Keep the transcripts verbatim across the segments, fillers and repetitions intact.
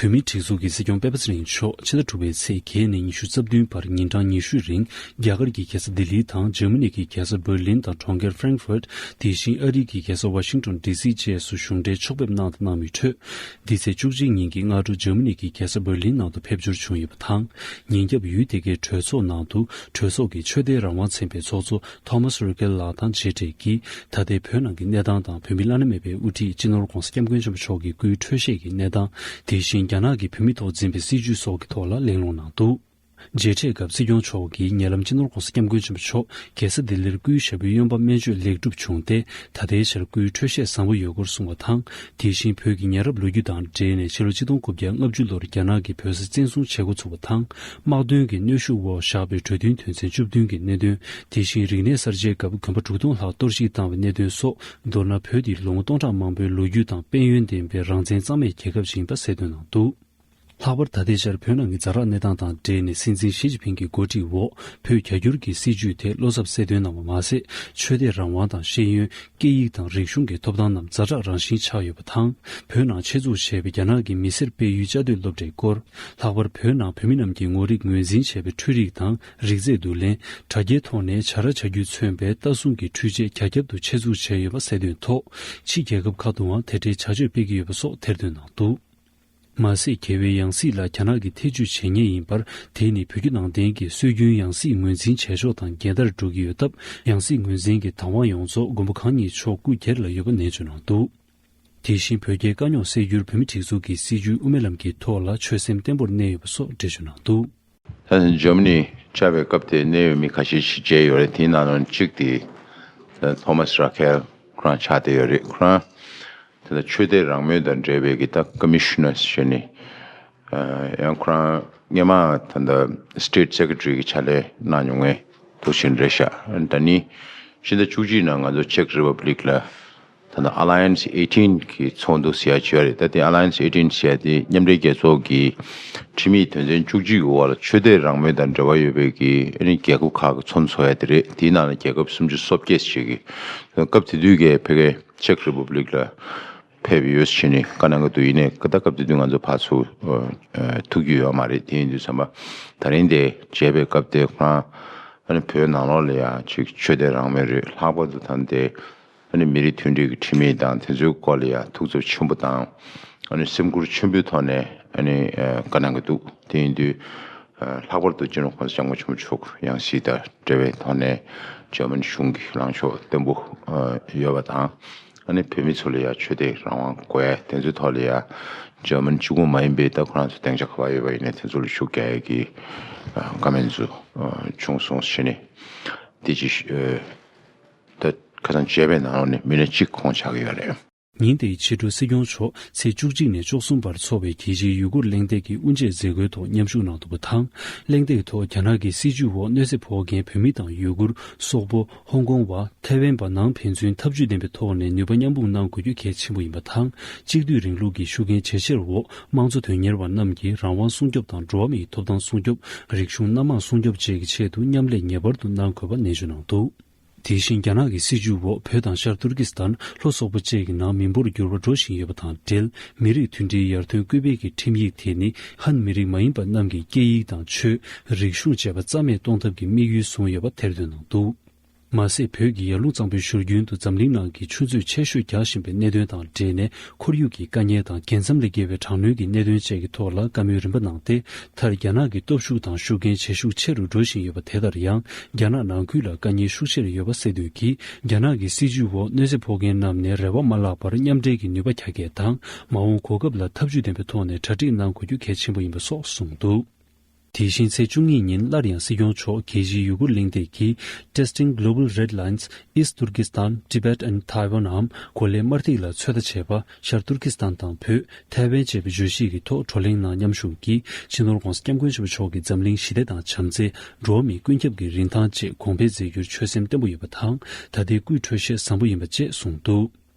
བོད་མིའི་སྒྲིག་འཛུགས་ཀྱི་སྲིད་སྐྱོང་སྤེན་པ་ཚེ་རིང་མཆོག་ཕྱི་ཟླ་དྲུག་པའི་ཚེས་བརྒྱད་ནས་ཉི་ཤུ་རྩ་བདུན་བར་ཉིན་གྲངས་ཉི་ཤུའི་རིང་རྒྱ་གར་གྱི་རྒྱལ་ས་ལྡི་ལི་དང་འཇར་མ་ནི་གི་རྒྱལ་ས་འབར་ལིན་དང་གྲོང་ཁྱེར་ཧྥ་རན་ཧྥུར། དེ་བཞིན་ཨ་རི་གི་རྒྱལ་ས་ཝ་ཤིང་ཏོན་ཌི་སི་བཅས་སུ་གཞུང་འབྲེལ་ཕྱོགས་ཕེབས་གནང་དང་གནང་མུས་ཁྲོད། འདི་ཚེས་བཅུ་གཅིག་ཉིན་གྱི་སྔ་དྲོ་འཇར་མ་ནི་གི་རྒྱལ་ས་འབར་ལིན་ནང་དུ་ཕེབས་འབྱོར་བྱུང་ཡོད་པ་དང་། ཉིན་རྒྱབ་ཡུལ་དེ་གའི་གྲོས་ཚོགས་ནང་དུ་གྲོས་ཚོགས་ཀྱི་ཆོས་དད་རང་དབང་ཚན་པའི་ཚོགས་གཙོ་ཐོ་མཱས་རི་ཁེལ་ལགས་དང་མཇལ་འཕྲད་ཀྱིས། ད་ལྟའི་བོད་ནང་གི་གནས་སྟངས་དང་། བོད་མི་བླ་ན་མེད་པའི་དབུ་ཁྲིད་སྤྱི་ནོར་༧གོང་ས་༧སྐྱབས་མགོན་ཆེན་པོ་མཆོག་གི་སྐུའི་འཕྲོད་བཞེས་ཀྱི་གནས་སྟངས། དེ་བཞིན་རྒྱ་ནག་གིས་བོད་མི་ཐོག་འཛིན་པའི་སྲིད་བྱུས་སོགས་ཀྱི་ཐོག་ལ་གླེང་སློང་གནང་འདུག། མཇལ་འཕྲད་སྐབས་སྲིད་སྐྱོང་མཆོག་གིས་ཉེ་ལམ་སྤྱི་ནོར་༧གོང་ས་༧སྐྱབས་མགོན་ཆེན་པོ་མཆོག་རྒྱལ་ས་ལྡི་ལིར་སྐུའི་ཞབས་པུས་གཡོན་པ་སྨན་བཅོས་ལེགས་གྲུབ་བྱུང་སྟེ། ད་ལྟའི་ཆར་སྐུའི་འཕྲོད་བཞེས་བཟང་པོ་ཡོད་སྐོར་གསུངས་པ་དང་། དེ་བཞིན་བོད་ཀྱི་ཉེ་རབས་ལོ་རྒྱུས་དང་འབྲེལ་ནས་ཕྱི་ལོ་ཆིག་སྟོང་དགུ་བརྒྱ་ལྔ་བཅུ་ལོར་རྒྱ་ནག་གིས་བོད་ས་བཙན་བཟུང་བྱེད་འགོ་ཚུགས་པ་དང་། དམག་དོན་གྱི་གནོན་ཤུགས་འོག་བཞག་པའི་གྲོས་མཐུན་དོན་ཚན་བཅུ་བདུན་གྱི་གནད་དོན། དེ་བཞིན་རིག་གནས་གསར་བརྗེའི་སྐབས་གོན་པ་དྲུག་སྟོང་ལྷག་གཏོར་བཤིག་བཏང་བའི་གནད་དོན་སོགས། མདོར་ན་བོད་འདི་ལོ་ངོ་སྟོང་ཕྲག་མང་པོའི་ལོ་རྒྱུས་དང་དཔལ་ཡོན་ལྡན་པའི་རང་བཙན་གཙང་མའི་རྒྱལ་ཁབ་ཅིག་ཡིན་པ་གསལ་སྟོན་གནང་འདུག། ལྷག་པར་ད་ལྟའི་ཆར་བོད་ནང་གི་ཛ་དྲག་གནས་སྟངས་དང་འབྲེལ་ནས་སྲིད་འཛིན་ཞི་ཅིན་ཕིང་གི་འགོ་ཁྲིད་འོག་བོད་རྒྱ་སྒྱུར་གྱི་སྲིད་བྱུས་ཐད་བློ་འཚབ་གསལ་སྟོན་གནང་བ་མ་ཟད། ཆོས་དད་རང་དབང་དང་ཤེས་ཡོན། སྐད་ཡིག་དང་རིག་གཞུང་གི་ཐོབ་ཐང་རྣམས་ཛ་དྲག་རང་བཞིན་ཆགས་ཡོད་པ་དང་། བོད་ནང་ཆེད་འཛུགས་བྱས་པའི་རྒྱ་ནག་གི་མི་སེར་སྤེལ་ཡུལ་བཅའ་སྡོད་སློབ་གྲྭའི་སྐོར། ལྷག་པར་བོད་ནང་བོད་མི་རྣམས་ཀྱི་ངོ་རིས་ངོས་འཛིན་བྱས་པའི་འཕྲུལ་རིག་དང་རིག་རྫས་བསྡུ་ལེན། དྲ་རྒྱའི་ཐོག་ནས་བྱ་ར་བྱ་རྒྱུས་མཚོན་པའི་ལྟ་སྲུང་གི་འཕྲུལ་ཆས་རྒྱ་ཁྱབ་ཏུ་ཆེད་འཛུགས་བྱས་ཡོད་པ་གསལ་སྟོན་ཐོག། ཕྱི་རྒྱལ་ཁབ་ཁག་ཏུའང་དེ་འབྲེལ་བྱ་སྤྱོད་སྤེལ་གྱི་ཡོད་པ་སོགས་ཐེར་འདོན་གནང་འདུག། མ་ཟད། རྒྱལ་བའི་ཡང་སྲིད་ལ་རྒྱ་ནག་གིས་ཐེ་ཇུས་བྱེད་ཉེན་ཡིན་པར། དེ་ནི་བོད་བརྒྱུད་ནང་བསྟན་གྱི་སྲོལ་རྒྱུན་ཡང་སྲིད་ངོས་འཛིན་བྱེད་ཕྱོགས་དང་འགལ་ཟླར་འགྲོ་གི་ཡོད་སྟབས། ཡང་སྲིད་ངོས་འཛིན་གྱི་བདག་དབང་ཡོངས་རྫོགས་མགོན་པོ་གང་ཉིད་མཆོག་སྐུ་སྒེར་ལ་ཡོད་པ་ནན་བརྗོད་གནང་འདུག། དེ་བཞིན་བོད་རྒྱའི་དཀའ་རྙོག་སེལ་རྒྱུར་བོད་མིའི་སྒྲིག་འཛུགས་ཀྱི་སྲིད་བྱུས་དབུ་མའི་ལམ་གྱི་ཐོག་ལ་ཆོད་སེམས་བརྟན་པོར་གནས་ཡོད་པ་སོགས་འགྲེལ་བརྗོད་གནང་འདུག། ད་ནི་འཇར་མ་ནི་བཅར་བའི་སྐབས་དེ་གནད་ཡོད་མི་ཁ་ཤས་ཤིག་མཇལ་ཡོད་རེད། དེའི་ནང་ནས་གཅིག་དེ་ཐོ་མཱས་ར་ཁེལ་ཁོ་རང་ཆགས་བསྡད་ཡོད་རེད། ཁོ་རང་དེ་ལ་ཆོས་དད་རང་མོས་དང་འབྲེལ་བའི་གི་ད་ཀོ་མི་ཤི་ནར་ཞེས་ནི། ཡང་ཁོ་རང་སྔོན་མ་ད་ལྟ་སི་ཊེཊ་སེ་ཀེ་ཊ་རི་གི་ཕྱག་ལས་གནང་མྱོང་མཁན་དེ་ཞིག་རེད་ཤག། ད་ནི་ཕྱི་ཟླ་བཅུ་གཅིག་ནང་ང་ཚོ་ཅེཀ་རི་པབ་ལིག་ལ་ད་ལྟ་ཨ་ལ་ཡན་སི་ཨེ་ཊིན་གི་ཚོགས་འདུ་ཟེར་ཡ་བྱས་པ་རེད། ད་དེ་ཨ་ལ་ཡན་སི་ཨེ་ཊིན་ཟེར་ཡ་དེ་མཉམ་འབྲེལ་རྒྱལ་ཚོགས་ཀྱི་ཁྲིམས་ཡིག་དོན་ཚན་བཅུ་གཅིག་གི་འོག་ལ་ཆོས་དད་རང་མོས་དང་འབྲེལ་བ་ཡོད་པའི་གི་ཨ་ནི་རྒྱལ་ཁབ་ཁག་གི་ཚོགས་འདུ་ཚོགས་ཡ་དེ་རེད། དེའི་ནང་ལ་རྒྱལ་ཁབ་སུམ་ཅུ་སོ་བརྒྱད་ཅིག་གི་སྐབས་དེ་དུས་ཀྱི་ཕ་གི་ཅེཀ་རི་པབ་ལིག་ལ་ཕེབས་ཡོད་ཟེར་ནས་བཀའ་གནང་གི་འདུག། ཡིན་ནའི་ད་སྐབས་དེ་དུས་ང་ཚོ་ཕར་ཚུར་ཨ་ཨ་ཐུག་རྒྱུ་ཡོད་མ་རེད། དེ་ཡིན་དུས་ཙམ་པ་ད་རིང་དེ་མཇལ་བའི་སྐབས་དེ་ཁོ་རང་ཨ་ནི་བོད་ནང་ལོགས་ལ་ཡང་ཅིག་ཆོས་དད་རང་མོས་རེད། ལྷག་པར་དུ་ད་དེ་ཨ་ནི་མི་རིགས་མཐུན་སྒྲིལ་གྱི་ཁྲིམས་ཡིག་དང་དེ་ཚོའི་སྐོར་ལ་ཡང་ཐུགས་འཚབ་ཆེན་པོ་དང་ཨ་ནི་སེམས་ཁུར་ཆེན་པོའི་ཐོག་ནས་ཨ་ནི་ཨ་བཀའ་གནང་གི་འདུག། དེ་ཡིན་དུས་ཨ་ལྷག་པར་དུ་སྤྱི་ནོར་༧གོང་ས་༧སྐྱབས་མགོན་ཆེན་པོ་མཆོག་ཡང་སྲིད་དང་འབྲེལ་བའི་ཐོག་ནས་འཇར་མན་གཞུང་གི་ལངས་ཕྱོགས་བརྟན་པོ་ཨ་ཡོད་པ་དང་། ཨ་ནི་བོད་མི་ཚོ་ལ་ཡང་ཆོས་དད་རང་དབང་དགོས་ཡ་དེ་ཚོའི་ཐོག་ལ་ཡང་འཇར་མན་གཅིག་པུ་མ་ཡིན་པའི་ད་ཁོ་རང་ཚོ་སྡིངས་ཆ་ག་པར་ཡོད་པ་ཡིན་ནའི་དེ་ཚོ་ལ་ཤུགས་རྒྱག་ཡ་གི་ཨ་བཀའ་མོལ་ཚོ་ཨ་བྱུང་སོང་ཟེར་ནས་དེ་ཅིག་ཨ་ད་ཁ་སང་མཇལ་བའི་ནང་ལོགས་ནས་མི་སྣ་གཅིག་ཁོང་ཆགས་ཀྱི་ཡོད་རེད། ཉིན་དེའི་ཕྱི་དྲོ་སྲིད་སྐྱོང་མཆོག་ཚེས་བཅུ་གཅིག་ནས་བཅུ་གསུམ་བར་འཚོགས་པའི་རྒྱལ་སྤྱིའི་ཡུ་གུར་གླེང་སྟེགས་ཀྱི་དབུ་འབྱེད་མཛད་སྒོའི་ཐོག་མཉམ་ཞུགས་གནང་འདུག་པ་དང་། གླེང་སྟེགས་ཐོག་རྒྱ་ནག་གི་སྲིད་བྱུས་འོག་གནོད་འཚེ་ཕོག་མཁན་བོད་མི་དང་ཡུ་གུར། སོག་པོ། ཧོང་ཀོང་བ། ཐའེ་ཝན་པ་རྣམས་ཕན་ཚུན་འཐབ་ཇུས་ལྡན་པའི་ཐོག་ནས་ནུས་པ་མཉམ་སྤུངས་གནང་དགོས་རྒྱུ་གལ་ཆེན་པོ་ཡིན་པ་དང་། གཅིག་སྡུད་རིང་ལུགས་ཀྱི་ཤུགས་རྐྱེན་ཇེ་ཆེར་འོག་དམངས་གཙོ་དོན་གཉེར་བ་རྣམས་ཀྱིས་རང་དབང་སྲུང་སྐྱོབ་དང་འགྲོ་བ་མིའི་ཐོབ་ཐང་སྲུང་སྐྱོབ། རིག་གཞུང་སྣ་མང་སྲུང་སྐྱོབ་བཅས་ཀྱི་ཆེད་དུ་མཉམ་ལས་ངེས་པར་དུ་གནང་དགོས་པ་ནན་བརྗོད་གནང་འདུག། དེ་བཞིན་རྒྱ་ནག་གི་སྲིད་བྱུས་འོག་བོད་དང་ཤར་ཏུར་ཀི་སི་ཐན་ལྷོ་སོག་པོ་བཅས་ཀྱི་ནང་མི་འབོར་འགྱུར་བ་འགྲོ་བཞིན་ཡོད་པ་དང་འབྲེལ། མི་རིགས་མཐུན་སྒྲིལ་ཡར་ཐོན་སྐུལ་སྤེལ་གྱི་ཁྲིམས་ཡིག་དེ་ནི་ཧན་མི་རིགས་མ་ཡིན་པ་རྣམས་ཀྱི་སྐད་ཡིག་དང་ཆོས། རིག་གཞུང་བཅས་པ་རྩ་མེད་གཏོང་ཐབས་ཀྱི་དམིགས་ཡུལ་བཟུང་ཡོད་པ་ཐེར་འདོན་གནང་འདུག། མ་ཟད། བོད་ཀྱི་ཡར་ཀླུང་གཙང་པོའི་བཞུར་རྒྱུན་དུ་འཛམ་གླིང་ནང་གི་ཆུ་མཛོད་ཆེ་ཤོས་རྒྱག་བཞིན་པའི་གནད་དོན་དང་འབྲེལ་ནས། ཁོར་ཡུག་གི་དཀའ་ངལ་དང་རྒྱལ་མཚམས་ལས་བརྒལ་བའི་དྲག་གནོན་གྱི་གནད་དོན་བཅས་ཀྱི་ཐོག་ལ་བཀའ་མོལ་རིམ་པ་གནང་སྟེ། མཐར་རྒྱ་ནག་གི་སྟོབས་ཤུགས་དང་ཤུགས་རྐྱེན་ཇེ་ཤུགས་ཆེ་རུ་འགྲོ་བཞིན་ཡོད་པ་དེ་ལྟར་ཡང་། རྒྱ་ནག་ནང་ཁུལ་ལ་དཀའ་ངལ་ཤུགས་ཆེར་ཡོད་པ་གསལ་འདོན་གྱིས། རྒྱ་ནག་གི་སྲིད་བྱུས་འོག་གནོད་འཚེ་ཕོག་མཁན་རྣམས་ནས་རེ་བ་མ་བརླག་པར་མཉམ་འབྲེལ་གྱི་ནུས་པ་རྒྱག་གས་དང་། མ་འོངས་གོ་སྐབས་ལ་འཐབ་ཇུས་ལྡན་པའི་ཐོག་ནས་གྲ་སྒྲིག་གནང་དགོས་རྒྱུ་གལ་ཆེན་པོ་ཡིན་པ་སོགས་གསུངས་འདུག། དེ་བཞིན་ཚེས་བཅུ་གཉིས་ཉིན་སླར་ཡང་སྲིད་སྐྱོང་མཆོག་རྒྱལ་སྤྱིའི་ཡུ་གུར་གླེང་སྟེགས་ཀྱི་Testing Global Red Lines, East Turkestan, Tibet and Taiwan འམ་གོ་ལའི་དམར་ཐིག་ལ་ཚོད་ལྟ་བྱེད་པ། ཤར་ཏུར་ཀི་སི་ཐན་དང་བོད། ཐའེ་ཝན་བཅས་པའི་བརྗོད་གཞི་གི་ཐོག་བགྲོ་གླེང་ནང་མཉམ་ཞུགས་ཀྱིས། སྤྱི་ནོར་༧གོང་ས་༧སྐྱབས་མགོན་ཆེན་པོ་མཆོག་གིས་འཛམ་གླིང་ཞི་བདེ་དང་བྱམས་བརྩེ། འགྲོ་བ་མིའི་ཀུན་ཁྱབ་ཀྱི་རིན་ཐང་བཅས་གོང་འཕེལ་མཛད་རྒྱུར་ཆོད་སེམས་བརྟན་པོ་ཡོད་པ་དང་། ད་ལྟའི་སྐུའི་འཕྲོད་བཞེས་བཟང་པོ་ཡིན་པ་བཅས་གསུངས་འདུག།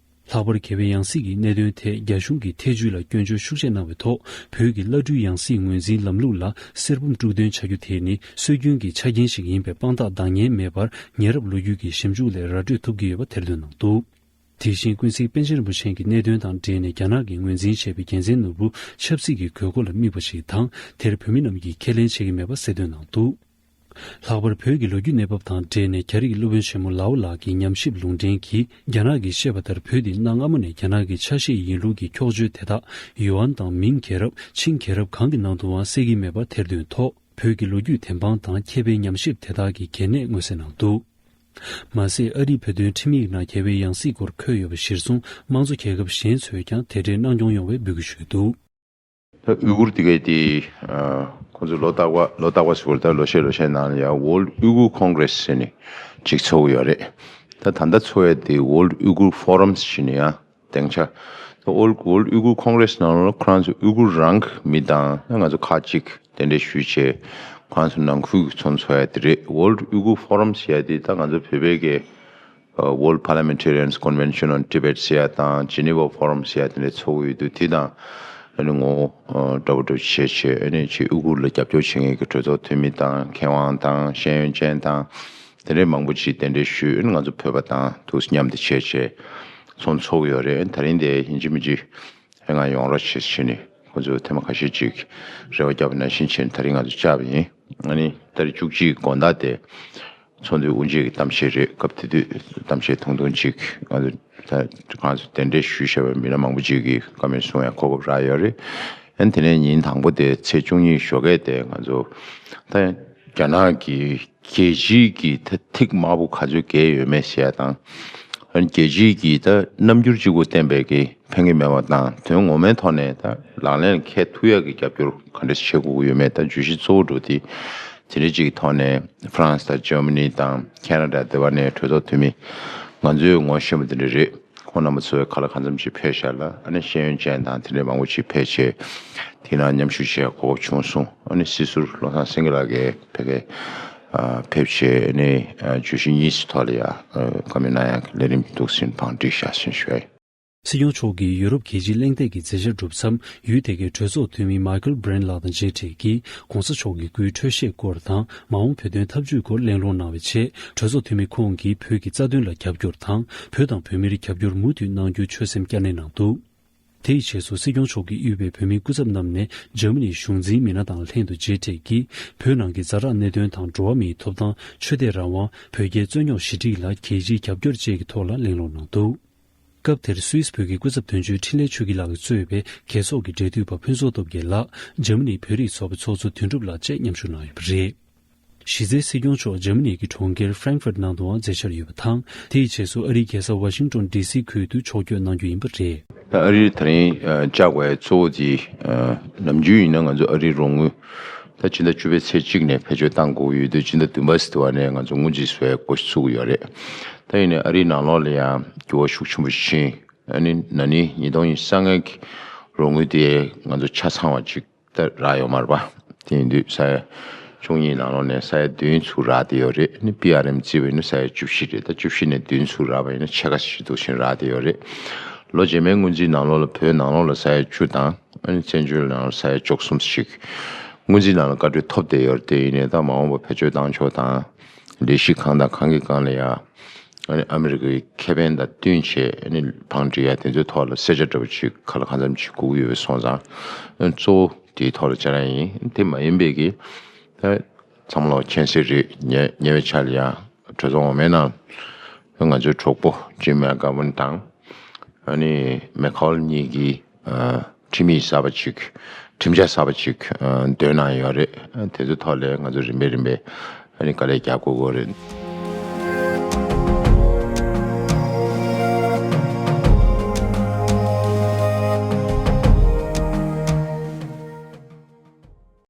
ལྷག་པར་རྒྱལ་བའི་ཡང་སྲིད་ཀྱི་གནད་དོན་ཐད་རྒྱ་གཞུང་གི་ཐེ་ཇུས་ལ་སྐྱོན་བརྗོད་ཤུགས་ཆེ་གནང་བའི་ཐོག། བོད་ཀྱི་བླ་སྤྲུལ་ཡང་སྲིད་ངོས་འཛིན་ལམ་ལུགས་ལ་གསེར་བུམ་དཀྲུག་འདོན་བྱ་རྒྱུ་དེ་ནི་སྲོལ་རྒྱུན་གྱི་ཆ་རྐྱེན་ཞིག་ཡིན་པའི་དཔང་རྟགས་འདང་ངེས་མེད་པར། ཉེ་རབས་ལོ་རྒྱུས་ཀྱི་ཞིབ་འཇུག་ལས་ར་སྤྲོད་ཐུབ་ཀྱི་ཡོད་པ་ཐེར་འདོན་གནང་འདུག། དེ་བཞིན་ཀུན་གཟིགས་པཎ་ཆེན་རིན་པོ་ཆེ་གི་གནད་དོན་དང་འབྲེལ་ནས་རྒྱ་ནག་གིས་ངོས་འཛིན་བྱས་པའི་རྒྱལ་མཚན་ནོར་བུ་ཆབ་སྲིད་ཀྱི་དགོས་མཁོ་ལ་དམིགས་པ་ཞིག་དང་། དེར་བོད་མི་རྣམས་ཀྱིས་ཁས་ལེན་བྱེད་ཀྱི་མེད་པ་གསལ་སྟོན་གནང་འདུག། ལྷག་པར་བོད་ཀྱི་ལོ་རྒྱུས་གནས་བབ་དང་འབྲེལ་ནས་རྒྱ་རིགས་སློབ་དཔོན་ཆེན་མོ་ལའོ་ལགས་ཀྱི་ཉམས་ཞིབ་ལུང་འདྲེན་གྱིས། རྒྱ་ནག་གིས་བཤད་པ་ལྟར་བོད་འདི་གནའ་སྔ་མོ་ནས་རྒྱ་ནག་གི་ཆ་ཤས་ཡིན་ལུགས་ཀྱི་འཁྱོག་བརྗོད་དེ་དག་ཡུའན་དང་མིང་རྒྱལ་རབས་ཆིང་རྒྱལ་རབས་གང་གི་ནང་དུའང་གསལ་གྱི་མེད་པ་ཐེར་འདོན་ཐོག། བོད་ཀྱི་ལོ་རྒྱུས་བདེན་དཔང་དང་མཁས་པའི་ཉམས་ཞིབ་དེ་དག་གི་གལ་གནད་མངོན་གསལ་གནང་འདུག། མ་ཟད། ཨ་རིའི་བོད་དོན་ཁྲིམས་ཡིག་ནང་རྒྱལ་བའི་ཡང་སྲིད་སྐོར་འཁོད་ཡོད་པ་གཞིར་བཟུང་། དམངས་གཙོ་རྒྱལ་ཁབ་གཞན་ཚོས་ཀྱང་དེ་འདྲའི་གནང་སྐྱོང་ཡོང་བའི་འབོད་སྐུལ་ཞུས་འདུག། ད་ཨུ་གུར་དེ་གའི་དེ། ཁོང་ཚོ་ལོ་རྟག་པ་ལོ་རྟག་པ་ཟེར་བ་ད་ལོ་ཤས་ལོ་ཤས་ནང་ལ་ཡང་World Uyghur Congress ཟེར་ནས་ཅིག་ཚོགས་ཡོད་རེད། ད་ད་ལྟ་ཚོགས་ཡ་དེ་World Uyghur Forum ཟེར་ནས་ཡང་སྡིངས་ཆ། ད་World World Uyghur Congress ནང་ལ་ཁོ་རང་ཚོ་ཨུ་གུར་རང་གི་མི་དང་ང་ཚོ་ཁག་ཅིག་གདན་འདྲེན་ཞུས་བྱས། ཁོ་རང་ཚོ་ནང་ཁུལ་གྱི་ཚོགས་འདུ་ཚོགས་ཡ་དེ་རེད། World Uyghur Forum ཟེར་ཡ་དེ་ད་ང་ཚོ་བོད་པའི་གི་World Parliamentarians Convention on Tibet ཟེར་ཡ་དང་Geneva Forum ཟེར་ཡ་དེ་འདྲ་ཚོགས་ཀྱི་ཡོད་འདུག། དེ་དང་ཨ་ནི་ངོ་བོ་འདྲ་པོ་འདྲ་པོ་བྱས་བྱས། ཨ་ནི་ཅིག་ཨུ་གུར་ལ་རྒྱབ་སྐྱོར་བྱེད་མཁན་གྱི་གྲོས་ཚོགས་འཐུས་མི་དང་མཁས་དབང་དང་ཤེས་ཡོན་ཅན་དང་དེ་འདྲའི་མང་པོ་ཅིག་གདན་འདྲེན་ཞུས། ཨ་ནི་ང་ཚོ་བོད་པ་དང་ཐུགས་མཉམ་དུ་བྱས་བྱས་ཚོགས་འདུ་ཚོགས་ཀྱི་ཡོད་རེད། ཨ་ནི་ད་རིང་དེ་ཡིན་གཅིག་མིན་གཅིག་ཨ་ང་ཡོང་རོགས་བྱེད་ཟེར་ནས་ཁོ་ཚོས་ཐེངས་མ་ཁ་ཤས་ཅིག་རེ་བ་བརྒྱབ་པ་ནང་བཞིན་བྱས་ནས་ད་རིང་ང་ཚོ་བཅར་བ་ཡིན། ཨ་ནི་ད་རེས་བཅུ་གཅིག་དགོང་དག་དེ་ཚོགས་འདུའི་དབུ་འབྱེད་ཀྱི་གཏམ་བཤད་རེད། སྐབས་དེ་དུས་གཏམ་བཤད་ཐུང་ཐུང་ཅིག་ང་ཚོ་ད་ང་ཚོ་གདན་འདྲེན་ཞུས་བཞག་པའི་མི་སྣ་མང་པོ་ཅིག་གིས་བཀའ་མོལ་གསུང་ཡ་གོ་སྐབས་རག་ཡོད་རེད། ཨ་ནི་དེ་ནས་ཉིན་དང་པོ་དེ་ཚེས་བཅུ་གཉིས་ཞོགས་ཀས་དེ་ང་ཚོ་ད་རྒྱ་ནག་གི་རྒྱལ་སྤྱིའི་གི་ད་ཐིག་དམར་པོ་ག་ཚོད་བརྒལ་ཡོད་མེད་ཟེར་ཡ་དང་། ཨ་ནི་རྒྱལ་སྤྱིའི་གི་ད་རྣམ་འགྱུར་གཅིག་པུ་བསྟན་པའི་གི་ཕན་གི་མེད་པ་དང་། དོན་ངོ་མའི་ཐོག་ནས་ད་ལག་ལེན་འཁེལ་ཐུབ་ཡ་གི་རྒྱབ་སྐྱོར་ག་འདྲས་བྱེད་དགོས་ཀྱི་ཡོད་མེད། ད་བརྗོད་གཞི་གཙོ་བོ་འགྲོ་དེ་དེ་འདྲས་ཅིག་གི་ཐོག་ནས་ཧྥ་རན་སི་དང་འཇར་མ་ནི་དང་ཁེ་ན་ཌ་དེ་བ་ནས་གྲོས་ཚོགས་འཐུས་མི་ང་ཚོའི་ངོ་ཤེས་པ་དེ་འདྲས་རེད། ཁོང་རྣམ་པ་ཚོའི་ཁ་ལ་གང་འཚམ་ཅིག་ཕེབས་ཤག་ལ། ཨ་ནི་ཤེས་ཡོན་ཅན་དང་དེ་འདྲས་མང་པོ་ཅིག་ཕེབས་བྱས་དེ་ནང་མཉམ་ཞུགས་བྱེད་གོ་སྐབས་བྱུང་སོང་། ཨ་ནི་སྲིད་ཟུར་བློ་བཟང་སེང་གེ་ལགས་ཀྱིས་ཕ་གིར་ཕེབས་བྱས་ནས་བརྗོད་གཞི་གཉིས་སུ་ཐོག་ལ་ཡ་བཀའ་མོལ་གནང་ཡག་གི་ལས་རིམ་འདུག་ཟིན་བང་སྒྲིག་བཞག་ཟིན་ཞུ་ཡ་ཡིན། སྲིད་སྐྱོང་མཆོག་གིས་ཡུ་རོབ་རྒྱལ་སྤྱིའི་གླེང་སྟེགས་ཀྱི་མཛད་འཆར་གྲུབ་མཚམས། ཡུལ་དེ་གའི་གྲོས་ཚོགས་འཐུས་མི་མཱི་ཁལ་བྷི་རན་ལགས་དང་མཇལ་འཕྲད་ཀྱིས། ྋགོང་ས་མཆོག་གི་སྐུའི་འཕྲོད་བཞེས་སྐོར་དང་། མ་འོངས་བོད་དོན་འཐབ་ཇུས་སྐོར་གླེང་སློང་གནང་བའི་ཆེད། གྲོས་ཚོགས་འཐུས་མི་ཁོང་གིས་བོད་ཀྱི་རྩ་དོན་ལ་རྒྱབ་སྐྱོར་དང་། བོད་དང་བོད་མིར་རྒྱབ་སྐྱོར་མུ་མཐུད་གནང་རྒྱུའི་ཆོད་སེམས་བསྐྱར་ནན་གནང་འདུག། དེའི་རྗེས་སུ། སྲིད་སྐྱོང་མཆོག་གིས་དབུས་པའི་བོད་མིའི་སྐུ་ཚབ་རྣམས་ནས་འཇར་མ་ནིའི་གཞུང་འཛིན་མི་སྣ་དང་ལྷན་དུ་མཇལ་འཕྲད་ཀྱིས། བོད་ནང་གི་ཛ་དྲག་གནད་དོན་དང་། འགྲོ་བ་མིའི་ཐོབ་ཐང་། ཆོས་དད་རང་དབང་། བོད་རྒྱའི་རྩོད་རྙོག་ཞི་འགྲིག་ལ་རྒྱལ་སྤྱིའི་རྒྱབ་སྐྱོར་བཅས་ཀྱི་ཐོག་ལ་གླེང་སློང་གནང་འདུག། སྐབས་དེར་སུད་སི་བོད་ཀྱི་སྐུ་ཚབ་དོན་གཅོད་འཕྲིན་ལས་ཆོས་སྐྱིད་ལགས་ཀྱིས་གཙོས་པའི་རྒྱལ་ཚོགས་ཀྱི་འབྲེལ་མཐུད་པ་ཕུན་ཚོགས་སྟོབས་རྒྱལ་ལགས། འཇར་མ་ནིའི་བོད་རིགས་ཚོགས་པའི་ཚོགས་གཙོ་དོན་གྲུབ་ལགས་བཅས་མཉམ་ཞུགས་གནང་ཡོད་པ་རེད། གཞི་རྩའི་སྲིད་སྐྱོང་མཆོག་འཇར་མ་ནི་གི་གྲོང་ཁྱེར་ཧྥ་རན་ཧྥུར་ནང་དུའང་མཛད་འཆར་ཡོད་པ་དང་། དེའི་རྗེས་སུ་ཨ་རིའི་རྒྱལ་ས་ཝ་ཤིང་ཏོན་ཌི་སི་ཁུལ་དུ་ཕྱོགས་བསྐྱོད་གནང་རྒྱུ་ཡིན་པ་རེད། ད་ཨ་རིར་ད་རིང་ཨ་བཅར་དགོས་གཙོ་བོ་དེ། ཨ་ནམ་རྒྱུན་ཡིན་ན་ང་ཚོ་ཨ་རིའི་རོགས་དངུལ་ད་སྤྱི་ཟླ་བཅུ་པའི་ཚེས་གཅིག་ནས་བེད་སྤྱོད་གཏང་དགོས་ཀྱི་ཡོད་དུས། སྤྱི་ཟླ་བདུན་པ་ཟེར་དུས་ནས་ང་ཚོ་དངུལ་རྩིས་བཟོ་ཡའི་འགོ་ཚུགས་ཀྱི་ཡོད་རེད། ད་ཡིན་ནའི་ཨ་རིའི་ནང་ལོགས་ལ་ཡང་འགྱུར་བ་ཤུགས་ཆེན་པོ་ཕྱིན། ཨ་ནི་ན་ནིང་ཉིས་སྟོང་ཉི་ཤུ་རྩ་ལྔ་གི་རོགས་དངུལ་དེ་ང་ཚོ་ཆ་ཚང་བ་ཅིག་ད་རག་ཡོད་མ་རེད་པ། དེ་ཡིན་དུས་ས་ཡ་བཅུ་གཉིས་ནང་ལོགས་ནས་ས་ཡ་བདུན་ཚུར་རག་བསྡད་ཡོད་རེད། ཨ་ནི་པི་ཨར་ཨེམ་བརྩིས་པ་ཡིན་ན་ས་ཡ་བཅུ་བཞི་རེད། ད་བཅུ་བཞི་ནས་བདུན་ཚུར་རག་པ་ཡིན་ན་ཕྱེད་ཀ་ཞིག་འདུག་བཞིན་རག་བསྡད་ཡོད་རེད། ལོ་རྗེས་མའི་སྔོན་རྩིས་ནང་ལོགས་ལ་བོད་ནང་ལོགས་ལ་ས་ཡ་བཅུ་དང་། ཨ་ནི་བཙན་བྱོལ་ནང་ལོགས་ས་ཡ་བཅུ་གསུམ་ཞིག་སྔོན་རྩིས་ནང་ལ་བཀའ་འཁྲོལ་ཐོབ་བསྡད་ཡོད་རེད། དེ་ཡིན་ནའི་ད་མ་འོངས་པ་བེད་སྤྱོད་བཏང་ཕྱོགས་དང་། ལས་གཞི་གང་དང་གང་གི་སྒང་ལ་ཡང་ཨ་ནི་ཨ་མི་རི་ཀའི་ཁེ་ཕན་དང་བསྟུན་བྱས། ཨ་ནི་བང་སྒྲིག་ཡ་དེ་ཚོའི་ཐོག་ལ་གསལ་ཆ་འདྲ་པོ་ཅིག་ག་ལ་གང་འཚམ་ཅིག་དགོས་ཀྱི་ཡོད་པ་སོང་ཙང་། ཨ་ནི་གཙོ་བོ་དེའི་ཐོག་ལ་བཅར་ཡ་ཡིན། དེ་མ་ཡིན་པའི་གི་ད་ཚང་མ་ལོག་མཁྱེན་གསལ་རེད། ཉེ་ཉེ་བའི་ཆར་ལ་ཡང་གྲོས་ཚོགས་འོག་མའི་ནང་ང་ཚོའི་གྲོགས་པོ་ཇིམ་མེག་གྷ་ཝན་དང་ཨ་ནི་མེག་ཁོལ་གཉིས་ཀྱིས། ཨ་ཁྲིམས་ཡིག་གསར་པ་ཅིག་ཁྲིམས་འཆར་གསར་པ་ཅིག་ཨ་འདོན་གནང་ཡོད་རེད། ཨ་དེ་ཚོའི་ཐོག་ལ་ང་ཚོ་རིམ་པས་རིམ་པས་ཨ་ནི་དཀའ་ལས་རྒྱག་དགོས་ཀྱི་རེད།